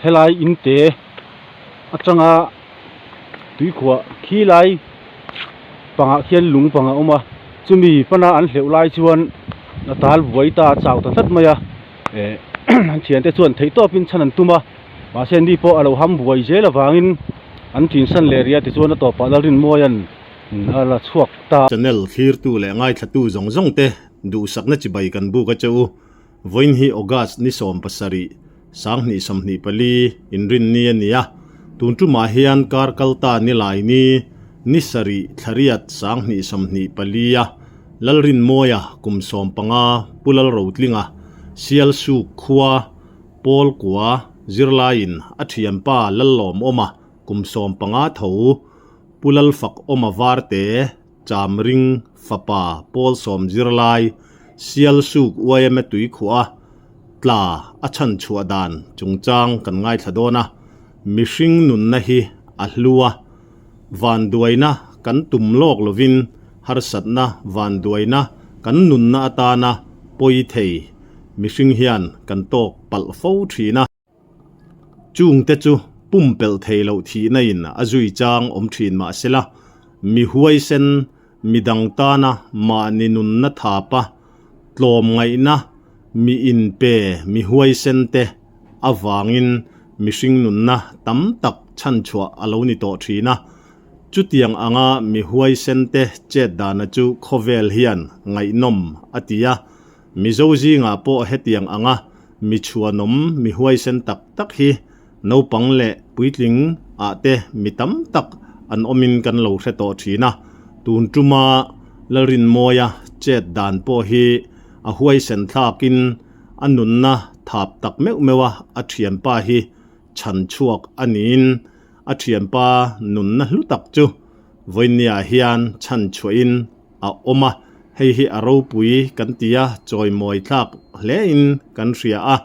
Helai in te atanga tuikhuah khi lai pangah khian lung pang a awm a chumi pana an hleuh lai chuan a tal buai ta a chau ta tlat mai a eh an thiante chuan theih tawpin chhan an tum a mahse ni pawh a lo ham buai zel avangin an tinsan leh rih a tichuan a tawpah Lalrinmawia'n a la chhuak ta. Channel thlirtu leh ngaithlatu zawng zawng te duhsakna chibai kan buk a che u. Vawiin hi August ni 17, 2024, inrinni a ni a. Tun tumah hian kar kalta nilai ni, ni sarih thlariat 2024 a Lalrinmawia kum 15 Pu Lalrotlinga, Sialsuk khua, Pawl kua, zirlaiin a thianpa Lallawmawma kum 15 tho Pu Lalfakawma Varte, Chamring fapa Pawl sawm zirlai Sialsuk yma tuikhuah a tla a chhan chhuah dan chungchang kan ngaithla dawn a, mihring nunna hi a hlu a, vanduaina kan tum lawk lovin harsatna vanduaina kan nunna atana pawi thei mihring hian kan tawk palh fo thin a. Chungte chu pumpelh thei loh thihna in a zui chang awm thin mah sela, mi huaisen, mi dang tana mahni nunna thapa tlawmngaihna, mi inpe, mi huaisen te avangin mihring nunna tam tak chhanchhuah a lo ni tawh thin a. Chutiang anga mi huaisen te chet dana chu khawvel hian ngaihnawm a ti a. Mizo zingah pawh hetiang anga mi chhuanawm, mi huaisen tak tak hi naupang leh puitling ah te mi tam tak an awmin kan lo hre tawh thin a. Tun tuma Lalrinmawia chet dan pawh hi a huaisen thlakin a nunna thap tak meuh meuh a a thianpa hi chhan chhuak a niin a thianpa nunna hlu tak chu vawinia hian chhan chhuahin a awm a, hei hi a ropui kan ti a, chawimawi thlak hlein kan hria a,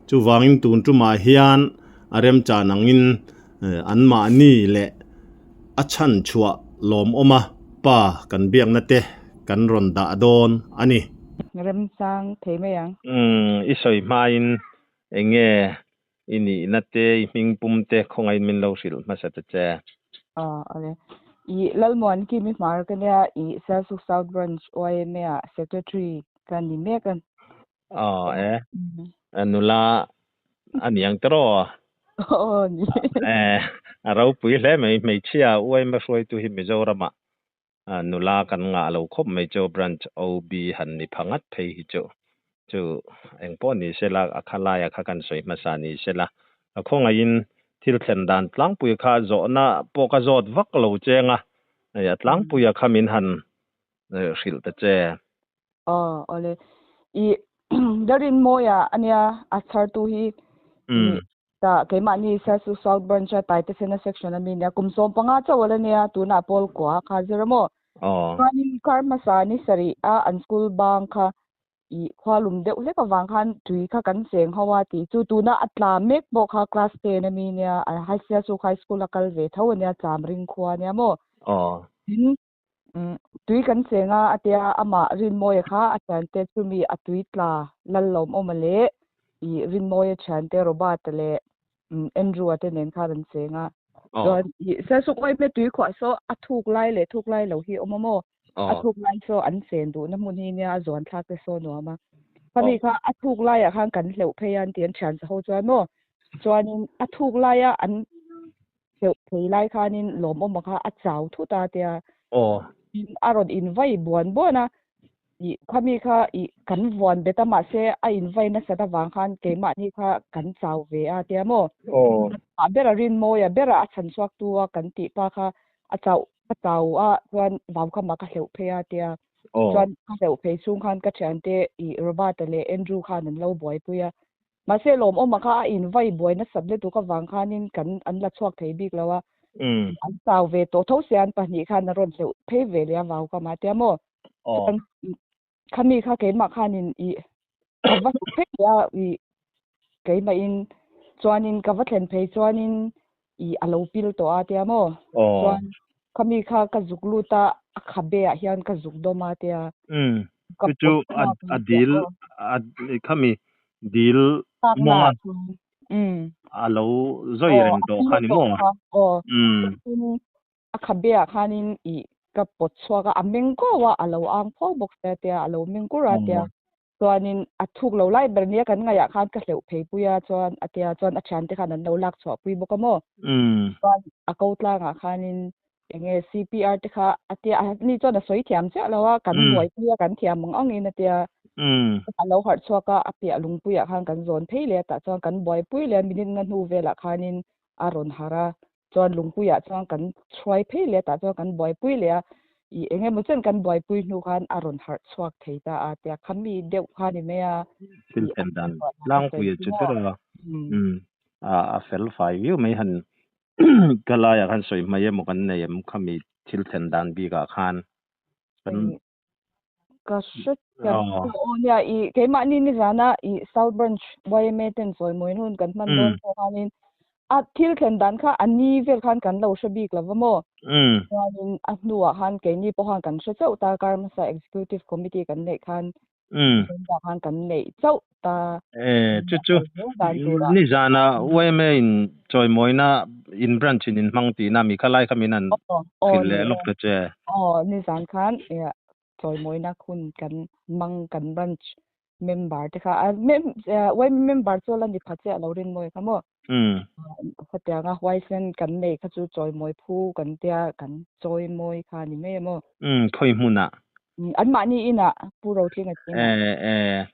chuvangin tun tumah hian a remchan angin anmahni leh a chhan chhuah lawmawm a pa kan biakna te kan rawn dah dawn a ni. Remchang thei mai ang. Umm i sawi hmain eng nge i nihna te, i hming pum te khawngaihin min lo hrilh hmasa ta che. Aw ale. I Lalmuan Kimi hmar ka nia i Sialsuk South Branch YMA ah Secretary ka ni mek a. Aw e. Nula a niang tiraw? Aw ni. E a ropui hle mai hmeichhia YMA hruaitu hi Mizoramah nula kan ngah lo khawp mai chu branch OB han ni pha ngat phei hi chu chu engpawh ni sela a kha laia kha kan sawi hmasa ni sela a khawngaihin thil thlen dan tlangpui kha zawhna pawh ka zawt vak lo cheng a hei a tlangpuia kha min han hrilh ta che. Aw awle i Darinmawia ania a chhartu hi Ta keimahni Sialsuk South Branch a Taitesena Section a mi nia kum 15 chauh ala nia tunah Paul kua kha zir a maw? Chuanin kar hmasa ni sarih a an school bang kha ih khua lum deuh hlek avang khan tui kha kan cheng ho a tih chu tuna a tla mek pawh kha class 10 a mi nia a high Sialsuk High School a kal ve tho ania tlam ring khua nia maw? Tin tui kan cheng a a tia amah Rinmawia kha a thiante chumi a tui tla Lallawmawma leh ih Rinmawia thiante Robert-a leh Andrew-a te nen khan an cheng a. Chuan ih Sialsuk Uaime tui khuah saw a thuk lai leh thuk lai lo hi a awm a maw? A thuk lai saw an chen duhna hmun hi nia a zuan thlak te saw nuam a. Khami kha a thuk laiah khan kan hleuh phei a an ti an thian sa ho chuan maw? Chuanin a thuk laia an hleuh thei lai khanin lawmawma kha a chau thut a tia a rawn invai buan buan a ih khami kha ih kan vuan bet a mahse a invai nasat avang khan keimahni kha kan chau ve a tia maw a bera Rinmawia bera a chhan chhuak tu a kan tih pa kha a chauh a chau a chuan vaukhama ka hleuh phei a tia chuan ka hleuh phei chhung khan ka thiante ih Robert-a leh Andrew khan an lo buaipui a Mahse lawmawma kha a invai buai nasat lutuk avang khanin kan an la chhuak thei bik lo a. An chau ve tawh tho sia an pahnih khan a rawn hleuh phei ve leh a vau ka mah tia maw. Chuan khami kha keimah khanin i ka va hleuh phei leh a i keimahin chuanin ka va thlen phei chuanin i a lo pil tawh a tia maw. Chuan khami kha ka zuk lut a a khabe ah hian ka zuk dawm a tia. Chu chu a dil a khami dil mawnga. A lo zawi Aw reng a tawh pil kha ni tawh maw? kha aw Umm. Tin a khabe ah khanin ih ka pawt chhuak a, a meng kuau a, a lo ang pho bawk sia tia, a lo meng kur a tia. Chuanin a thuk lo lai ber nia kan ngaihah khan ka hleuh phei pui a chuan a tia chuan a thiante khan an lo lak chhuah pui bawk a maw. Chuan a ko tlangah khanin eng nge CPR te kha a tia a ni chuan a sawi thiam chiah lo a, kan buaipui a kan thiam ang angin a tia. A lo harh chhuak a, a piah lungpuiah khan kan zawn phei leh a tah chuan kan buaipui leh a minute nga hnu velah khanin a rawn harh a. Chuan lungpuiah chuan kan chhuai phei leh a tah chuan kan buaipui leh a, ih eng emaw chen kan buaipui hnu khan a rawn harh chhuak thei ta a tia kha mi deuh kha ni mai a Thil ih a thlen dan chhuah dan ka sawi tlangpui a chu chu maw. ber a, umm a fel fai viau mai han ka laiah khan sawi hmai emaw kan nei em khami thil thlen dan bikah khan kan Ka hre thiam chu aw nia i keimahni nizana i South Branch YMA ten chawimawi hun kan hman dawn pawh khanin a thil thlen dan kha a ni vel khan kan lo hre bik lova maw? Chuanin a hnuah khan keini pawh khan kan hre chauh ta kar hmasa Executive Committee kan neih khan Agenda khan kan neih chauh ta E chu chu nizana YMA in chawimawina in branch in in hmang tihna mi kha lai kha min han hrilh leh lawk ta che. Aw nizan khan chawimawina hun kan hmang kan branch member te kha YMA member chu la ni pha chiah lo rinmawi kha maw. Khatianga huaisen kan nei kha chu chawimawi phu kan tia kan chawimawi kha ni mai emaw? Khawi hmunah? Anmahni inah Pu Rotlinga te inah. E, e,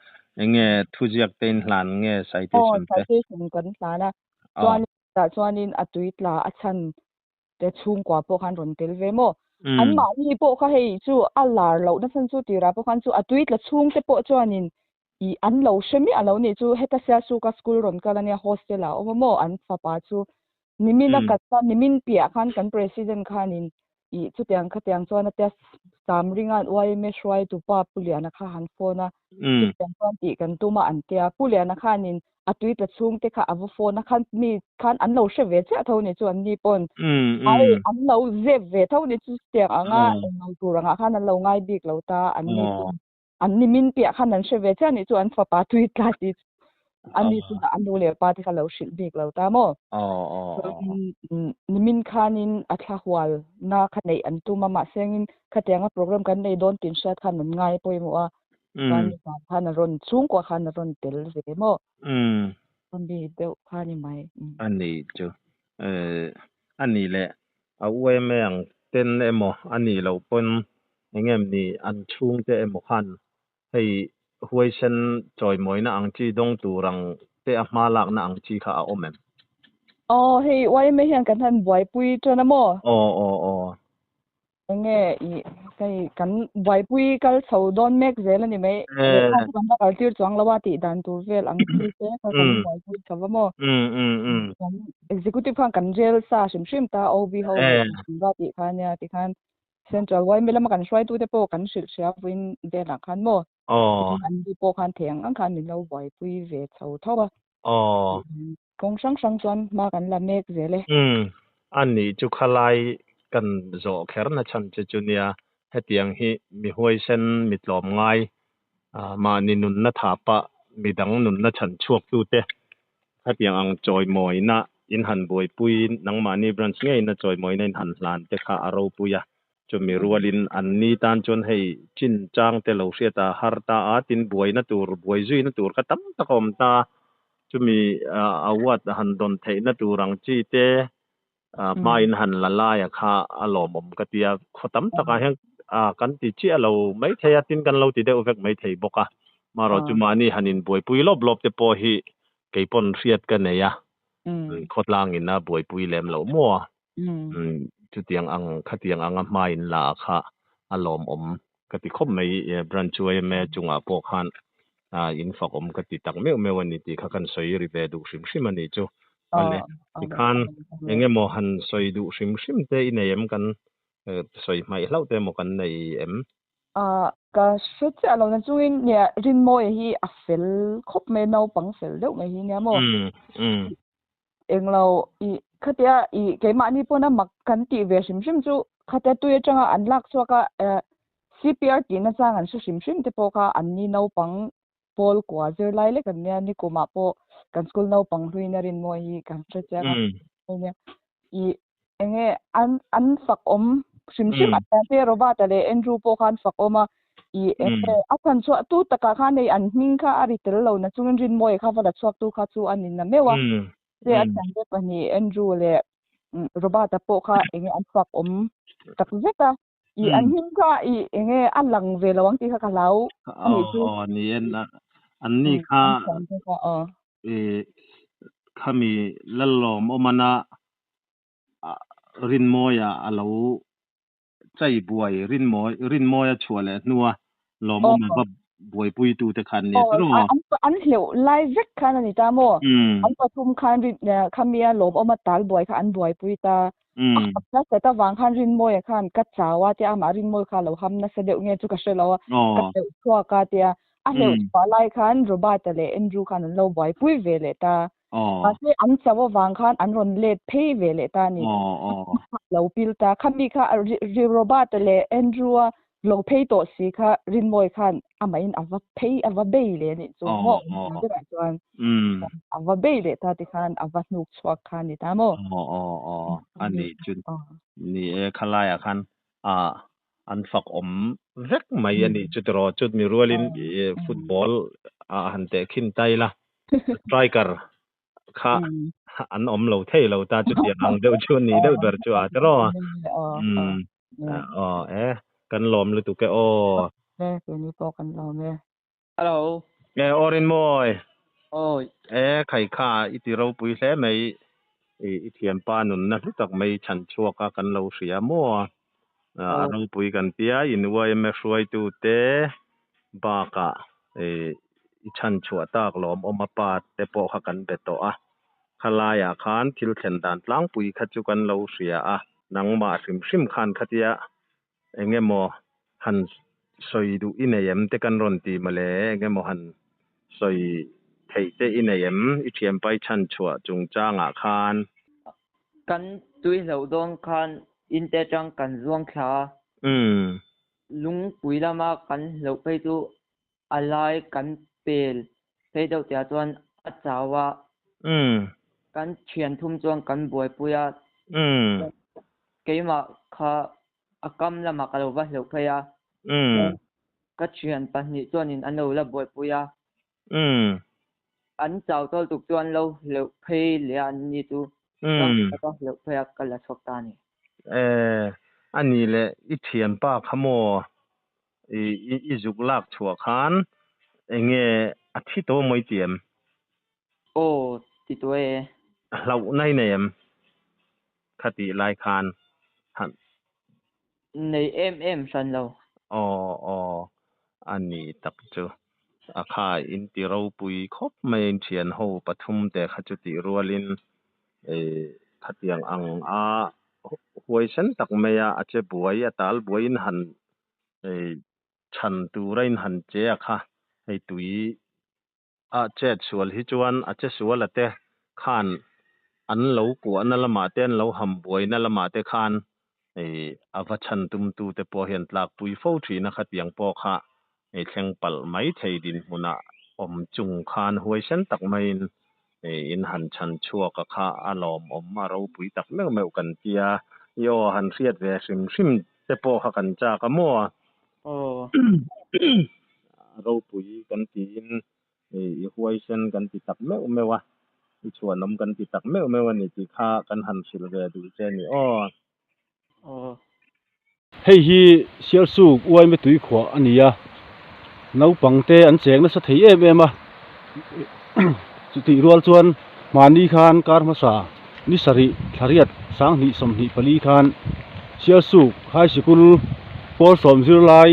enge thuziak te in hlan nge citation te? Aw, citation kan hlan a. Chuan tah chuanin a tui tla a chhan te chhungkua pawh khan rawn tel ve maw? Anmahni pawh kha hei chu a lar loh na chhan chu tirah pawh khan chu a tui tla chhungte pawh chuanin Ih an lo hre miah lo nih chu heta Siasuka school rawn kal ania hostel ah a awm a maw an fapa chu nimin a kat a nimin piah khan kan president khanin ih chutiang khatiang chuan a tia sam ringa an YMA hruaitu pa Pu Liana kha han phone a chutiang chuan tih kan tum a an tia Pu Liana khanin a tui tla chhung te kha a va phone a khan mi khan an lo hre ve chiah tho nih chu an ni pawn ai an lo zep ve tho nih chu chutiang anga englo tur angah khan an lo ngai bik lo ta an ni pawn An ni min piah khan an hre ve chiah nih chu an fapa tui tla tih chu an ni chungah a nu leh pa te kha lo hrilh bik lo ta maw? Chuanin nimin khanin a thla hual na kha neih an tum a mahsengin khatianga program kan nei dawn tih hriat khan an ngai pawimawh a chuan nizan khan a rawn chhungkua khan a rawn tel ve maw? A mi deuh kha ni mai. A ni chu a ni leh A UMA ang ten emaw a nih loh pawn eng em ni an chhungte emaw khan hei huaisen chawimawina ang chi dawng tur ang te a hma lakna ang chi kha a awm em? Aw hei YMA hian kan han buaipui tan a maw? Aw aw aw. Enge i hei kan buaipui kal chho dawn mek zel a ni mai. Lehkha chu kan la kal tir chuang lo a tih dan tur vel ang chi te kha kan buaipui chho va maw? Kan executive khan kan rel sa hrim hrim ta OB ho leh va tih kha nia tikhan Central YMA lama kan hruaitute pawh kan hrilh hria vawiin velah khan maw? An ni pawh khan thei ang ang khan min lo buaipui ve chho tho a. Kawng hrang hrang chuan hma kan la mek zel e. Umm, a nih chu khalai kan zawh kher na chhan che chu nia, hetiang hi mi huaisen, mi tlawmngai, mahni nunna tha pah, midang nunna chhan chhuak tute hetiang ang chawimawina in han buaipui, nangmahni branch ngeina chawimawina in han hlan te kha a ropui a, chumi rualin an ni tan chuan hei chin chang te lo hriat a har ta a, tin buaina tur, buai zuina tur kha tam tak a awm ta a. Chumi award han dawn theihna tur ang chi te hmain han la laia kha a lawmawm ka ti a. Khaw tam takah hian kan ti chiah lo mai thei a, tin kan lo ti deuh vek mai thei bawk a. Marawh chu mahni han inbuaipui lawp lawp te pawh hi kei pawn hriat ka nei a, khawtlangin a buaipui lem loh maw a. Chutiang ang khatiang anga hmain la kha a lawmawm ka ti khawp mai. Branch YMA chungah pawh khan in fak awm ka ti tak meuh meuh a ni tih kha kan sawi ri ve duh hrim hrim a nih chu. Awle tikhan eng emaw han sawi duh hrim hrim te i nei em kan sawi hmaih hlauh te emaw kan nei em? Ka hre chiah lo na chungin nia Rinmawia hi a fel khawp mai naupang fel deuh mai hi nia maw? Englo i khatia i keimahni pawna mak kan tih ve hrim hrim chu khatia tui atanga an lak chhuak a CPR tihna chang an hre hrim hrim te pawh kha an ni naupang pawl kua zirlai lek an nia nikumah pawh. kan school naupang hluin a rinmawi hi kan hre chiang a nia i enge an an fak awm hrim hrim a te Robert a leh Andrew pawh khan fak awm a i enge a chhan chhuah tu takah khan hei an hming kha a ri tel lo na chungin rinmawia kha va la chhuak tu kha chu a ni na meuh a te a chhan te pahnih Andrew leh Robert a pawh kha enge an fak awm tak zet a i an hming kha i enge a lang ve lo ang tih kha ka hlau a nih chu. Aw ni e an ni kha i khami Lalawm awmana Rinmawia a lo chai buai Rinmawi Rinmawia chhuah leh hnua lawmawm va buaipuitute kha an nia tiraw? An hleuh lai vek khan a ni ta maw? An pathum khan khamia lawmawma tal buai kha an buaipui ta. A ham nasat avang khan Rinmawia khan ka chau a tia amah Rinmawia kha a lo ham nasa deuh nge chu ka hre lo a, ka hleuh chhuak a tia a hleuh chhuah lai khan Robert-a leh Andrew khan an lo buaipui ve leh ta. Mahse an chau avang khan an rawn let phei ve leh ta a ni. Lo pil ta. Khami kha Robert-a leh Andrew-a lo phei tawh si kha Rinmawia khan amahin a va phei a va bei leh a nih chu maw berah chuan a va bei leh ta tikhan a va hnuk chhuak kha a ni ta maw? Aw aw aw a nih chu ni e khalaiah khan ah an fak awm vek mai a nih chu tiraw chut mi rualin football ah han tehkhin ta ila striker kha an awm lo thei lo ta chutiang ang deuh chu a nih deuh ber chu a tiraw umm aw e kan lawm lutuk e aw. E keini pawh kan lawm e. Hello. E aw Rinmawi. Awi. E khai kha i ti ropui hle mai i i thianpa nunna hlu tak mai chhan chhuak a kan lo hria maw a ropui kan tia in yma hruaitu te bakah i i chhan chhuah tak lawmawm a pa te pawh kha kan be tawh a khalaiah khan thil thlen dan tlangpui kha chu kan lo hria a nangmah hrim hrim khan khatia eng emaw han sawi duh i nei em te kan rawn ti mawle, eng emaw han sawi theih te i nei em i thianpa i chhan chhuah chungchangah khan? Kan tui hlauh dawn khan in te atang kan zuang thla a. Lungpui lama kan hlauh phei chu a lai kan pel phei deuh tihah chuan a chau a. Kan thian thum chuan kan buaipui a. Keimah kha a kam lamah ka lo va hleuh phei a. Ka thian pahnih chuanin an lo la buaipui a. An chau tawl tuk chu an lo hleuh phei leh a an ni chu. Chuan ka va hleuh phei a ka la chhuak ta a ni. E, a ni leh i thianpa kha maw i i zuk lak chhuah khan enge a thi tawh maw i ti em? Aw, ti tawh e. Hlauhna i nei em? Kha tih lai khan han. Nei em em hran lo. Aw aw a ni tak chu. A kha in ti ropui khawp mai a in thian ho pathum te kha chu tih rualin khatiang ang a huaisen tak mai a a che buai a tal buai in han chhan tura in han che a kha hei tui A chet sual hi chuan a che suala te khan an lo kuahna lamah te an lo ham buaina lamah te khan a va chhan tumtu te pawh hian tlakpui fo thin a, khatiang pawh kha thleng palh mai thei dinhmunah awm chung khan huaisen tak maiin in han chhan chhuak a kha a lawmawm a ropui tak meuh meuh kan tia, i aw han hriat ve hrim hrim te pawh kha kan chak a maw? Aw. Ropui kan tiin i huaisen kan ti tak meuh meuh a, i chhuanawm kan ti tak meuh meuh a ni tih kha kan han hrilh ve duh che a ni aw. Aw. Hei hi Sialsuk uaime tuikhuah a ni a, naupangte an cheng nasa thei em em a, chutih rual chuan hmani khan kar hmasa ni sarih thlariat sanghnih sawmhnih pali khan Sialsuk High Sikul pawl sawm zirlai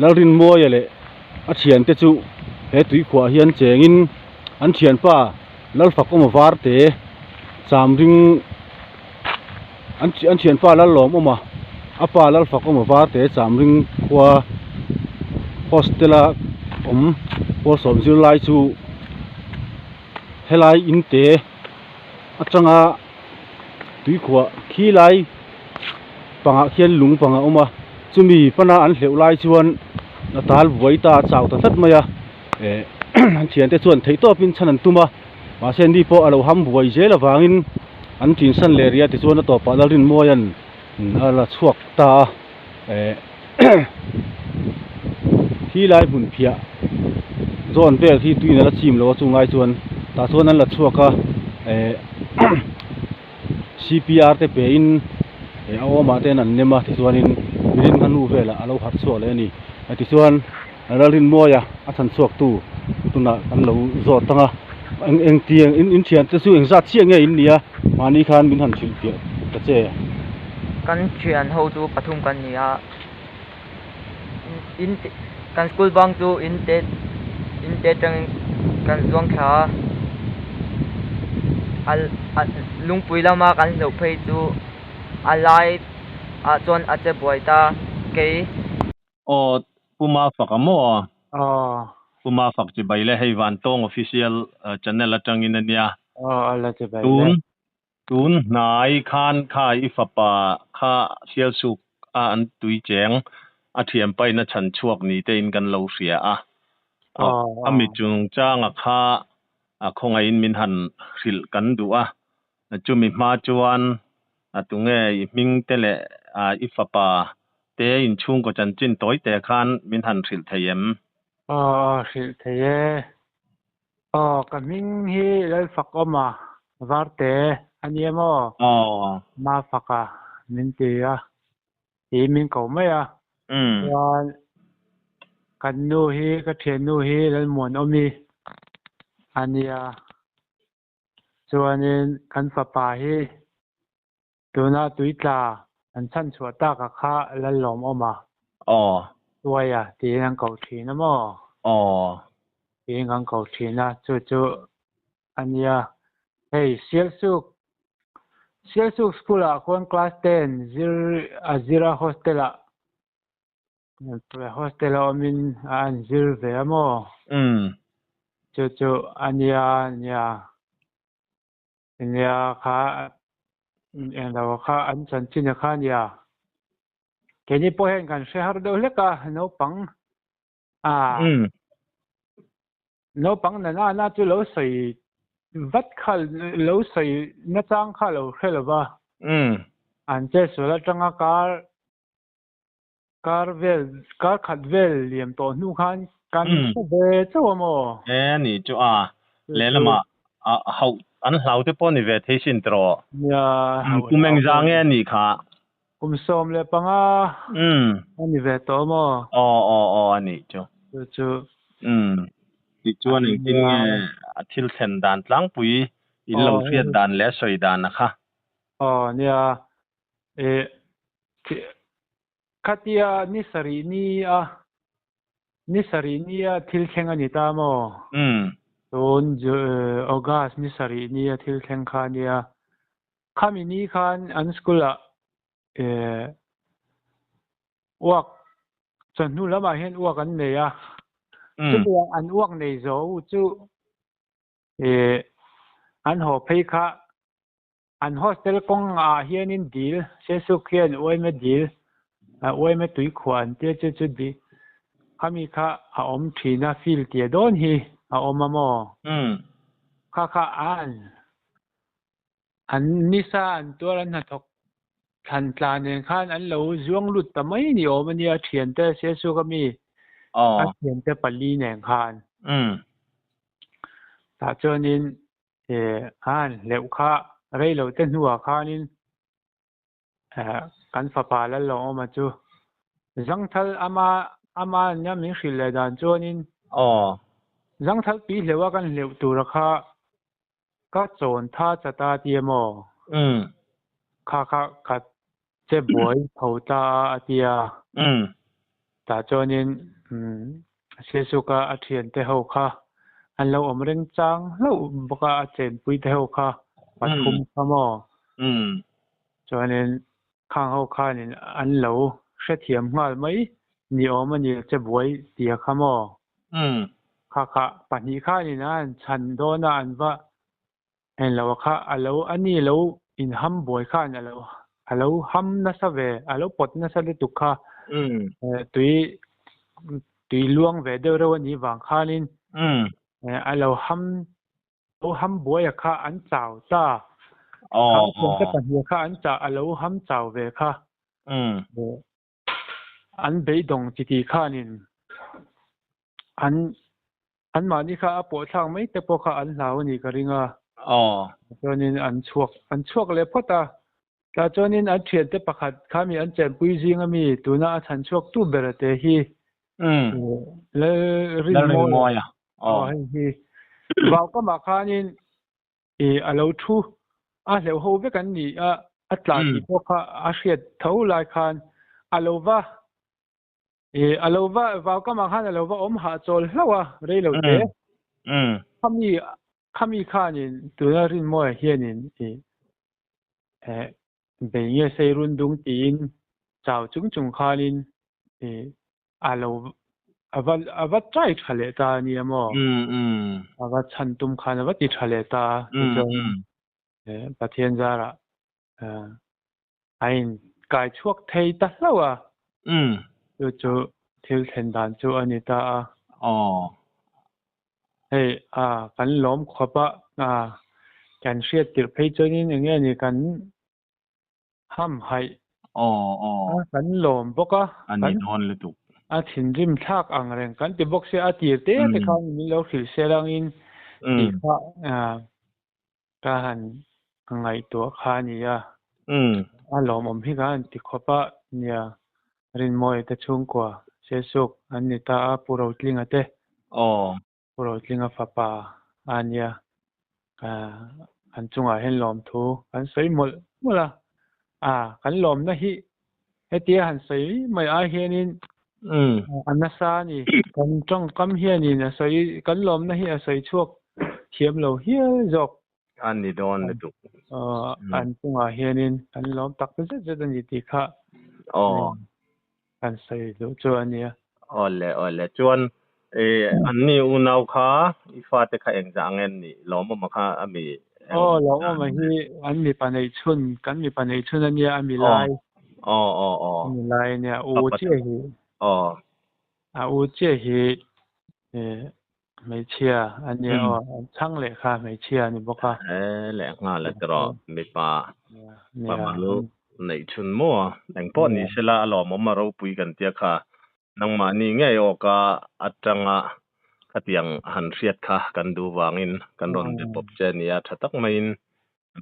Lalrinmuaia leh a thiante chu he tuikhuah hian chengin an thianpa Lalfakawma varte chamring an an thianpa Lallawmawma a pa Lalfakawma varte chamring khua hostel a awm pawl sawm zirlai chu helai in te atanga tuikhuah khi lai pangah khian lung pang a awm a chumi pana an hleuh lai chuan a tal buai ta a chau ta tlat mai a eh an thiante chuan theihtawpin chhan an tum a. Mahse ni pawh a lo ham buai zel avangin an tinsan leh rih a tichuan a tawpah Lalrinmuaia'n a la chhuak ta a eh khi lai hmun phiah zawn vel khi tuiin a la chim lo a chungai chuan tah chuan an la chhuak a eh C_P_R te pe in eh a awmah te an nem a tichuanin mirin hma hnu velah a lo harh chhuak leh a ni tichuan Lalrinmuaia a chhan chhuak tu tunah kan lo zawt ang a eng eng tiang in in thian te chu engzat chiah nge in nia mahni khan min han hrilh piah ta che. Kan thian ho chu pathum kan ni a in kan school bang chu in te in te atangin kan zuang thla a a lungpui lama kan hlauh phei chu a lai ah chuan a che buai ta kei. Aw Pu Mafak a maw? Aw. Pu Mafak chibai le hei Vantawng official channel atangin a nia. Aw a la chibai le. Tun tun hnai khan kha i fapa kha Sialsuk a an tui cheng a thianpain a chhan chhuak ni te in kan lo hria a. Aw A mi chungchanga kha a khawngaihin min han hrilh kan duh a. Chumi hma chuan a tunge i hming te leh i fapa te inchhungkaw chanchin tawi te khan min han hrilh thei em? Aw aw hrilh thei e. Aw ka hming hi Lalfakawma Varte a nia maw? Aw. Mafaka min ti a, i min ko mai a. Chuan kan nu hi ka thiannu hi Lalmuanawmi a nia. Chuanin kan fapa hi tuna tuitla an chhanchhuah taka kha Lallawmawm a. Aw. Tuaia tiin an ko thin a maw? Aw. Tiin kan ko thin a, chu chu a nia. Hei Sialsuk, Sialsuk School ah khuan class ten zir a zir a hostel ah Hostel a awmin a an zir ve a maw? Umm. Chu chu a nia nia. Nia kha englo kha an chanchin a kha nia. Keini pawh hian kan hre har deuh hlek a naupang a. Umm. Naupang nana na chu lo sawi vat kha lo sawi nachang kha lo hre lova. Umm. An chetsual atanga kar Kar vel, kar khat vel liam tawh hnu khan kan hre ve chauh a maw? E ni chu a, lehlamah a hauh an hlau te pawh ni ve thei sin tawh. Nia, hauh Kum engzah nge a nih kha? Kum 15 a ni ve tawh a maw? Aw aw aw a nih chu. Chu chu. Umm. Tichuan engtin nge a thil thlen dan tlangpui in lo hriat dan leh a sawi dan a kha? Aw nia, E khatia ni sarih ni a, ni sarih ni a thil thleng a ni ta maw? Umm. Tun August ni sarih ni a thil thleng kha a nia. Khami ni khan an school ah e uak chawhnu lamah hian uak an nei a. Chutiang an uak nei zo chu e an haw phei kha An hostel kawng ah hianin dil, Sesuk hian uaime dil, uaime tuikhuah an tia chu chu di khami kha a awm thin a, field tia dawn hi a awm a maw? Kha kha an an nisa an tuar an hnathawk thlan tla nen khan an lo zuang lut ta mai ni awm a nia thiante Sesuk ami a thiante pali nen khan. Tah chuanin E an hleuh kha rei lo te hnuah khanin kan fapa Lalawma chu Zangthal ama ama nia min hrilh leh dan chuanin Aw. Zangthal pi hleuha kan hleuh tura kha ka chawn tha chata tia maw? Umm. Kha kha ka che buai tho ta a a tia. Umm. Tah chuanin Sisuka a thiante ho kha an lo awm reng chang hlauh bawk a, a chenpui te ho kha pathum kha maw? Umm. Chuanin khang ho khanin an lo hrethiam nghal mai ni awm a ni che buai tia kha maw? Umm. Kha kha pahnih khanin an chhan dawn a an va Englo a kha a lo a ni lo in ham buai khan a lo a lo ham nasa ve a lo pawt nasa lutuk kha tui tui luang ve deuh reuh a nih vang khanin a lo ham Lo ham buaia kha an chau ta. Kha thiante pahnih kha an chah a lo ham chau ve kha. An beidawng chiti khanin an anmahni kha a pawhthlak mai te pawh kha an hlau a nih ka ring a. Chuanin an chhuak an chhuak leh phawt a. Tah chuanin an thiante pakhat kha mi an chenpui zing ami tuna a chhan chhuak tu ber te hi Lalrinmawia aw hei hi vau kamah khanin i a lo thu a hleuh ho vek an ni a a tla tih pawh kha a hriat tho lai khan a lo va i a lo va vau kamah khan a lo va awm hah chawl hlauh a rei lo te khami khami khanin tuna Rinmawia hianin i eh bei nge sei run dung tiin chau chung chung khanin i a lo a va a va try tha leh ta a nia maw? A va chhan tum khan a va ti tha leh ta a tichuan Pathian zarah a in kai chhuak thei ta hlauh a chu chu thil thlen dan chu a ni ta a. Hei a kan lawm khawp a kan hriat tirh phei chuanin eng nge ni kan Ham haih. Aw aw. A kan lawm bawk a. A ni dawn lutuk. A thinrim thlak ang reng kan ti bawk sia a tir te te khan min lo hrilh sel angin tih kha ka han ngaihtuah kha a ni a. A lawmawm hi ka han ti khawp a nia Rinmawia te chhungkua Sesuk an ni ta a Pu Rotlinga te. Aw. Pu Rotlinga fapa a nia, kan chungah hian lawmthu kan sawi mawlh mawlh a, a kan lawmna hi hetia han sawi mai ai hianin a nasa a ni, kan tawngkam hianin a sawi kan lawmna hi a sawi chhuak thiam lo hial zawk. A ni dawn lutuk. An chungah hianin kan lawm tak zet zet a ni tih kha. Kan sawi duh chu a nia. Awle awle chuan i an ni unau kha i fate kha engzah ang en nih Lawmawma kha a mi eng Aw Lawmawma hi an mipa neih chhun kan mipa neih chhun a nia a mi lai. Aw aw aw. A mi lai a nia u chiah hi. Aw. A u chiah hi hmeichhia a nia aw an chhang leh kha hmeichhia a ni bawk a. E leh nghal a tiraw mipa pa mal neih chhun maw engpawh ni sela a lawmawm a ropui kan tia kha nangmahni ngei awka atanga khatiang han hriat kha kan duh vangin kan rawn be pawp che a nia tha tak maiin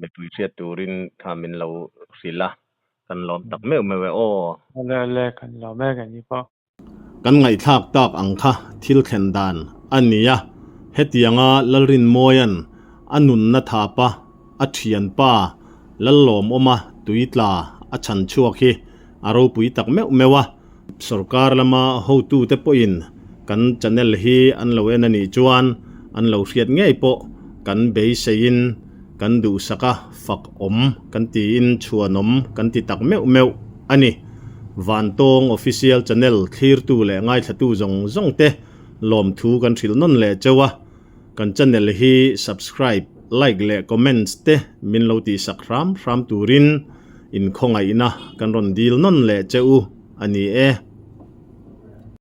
mipui hriat turin kha min lo hrilh a kan lawm tak meuh meuh e aw. Awle awle kan lawm e kan ni pawh. Kan ngaihthlak tak ang kha thil thlen dan a ni a, hetianga Lalrinmawia'n a nunna thapa a thianpa Lallawmawma tuitla a chhan chhuak hi a ropui tak meuh meuh a. Sorkar lama hotute pawhin kan channel hi an lo en a nih chuan an lo hriat ngei pawh kan beiseiin kan duhsak a, fak awm kan tiin chhuanawm kan ti tak meuh meuh a ni. Vantawng Official Channel thlirtu leh ngaithlatu zawng zawng te lawmthu kan hrilh nawn leh cheu a, kan channel hi subscribe, like leh comments te min lo tihsak hram hram turin inkhawngaihna kan rawn dil nawn leh che u a ni e.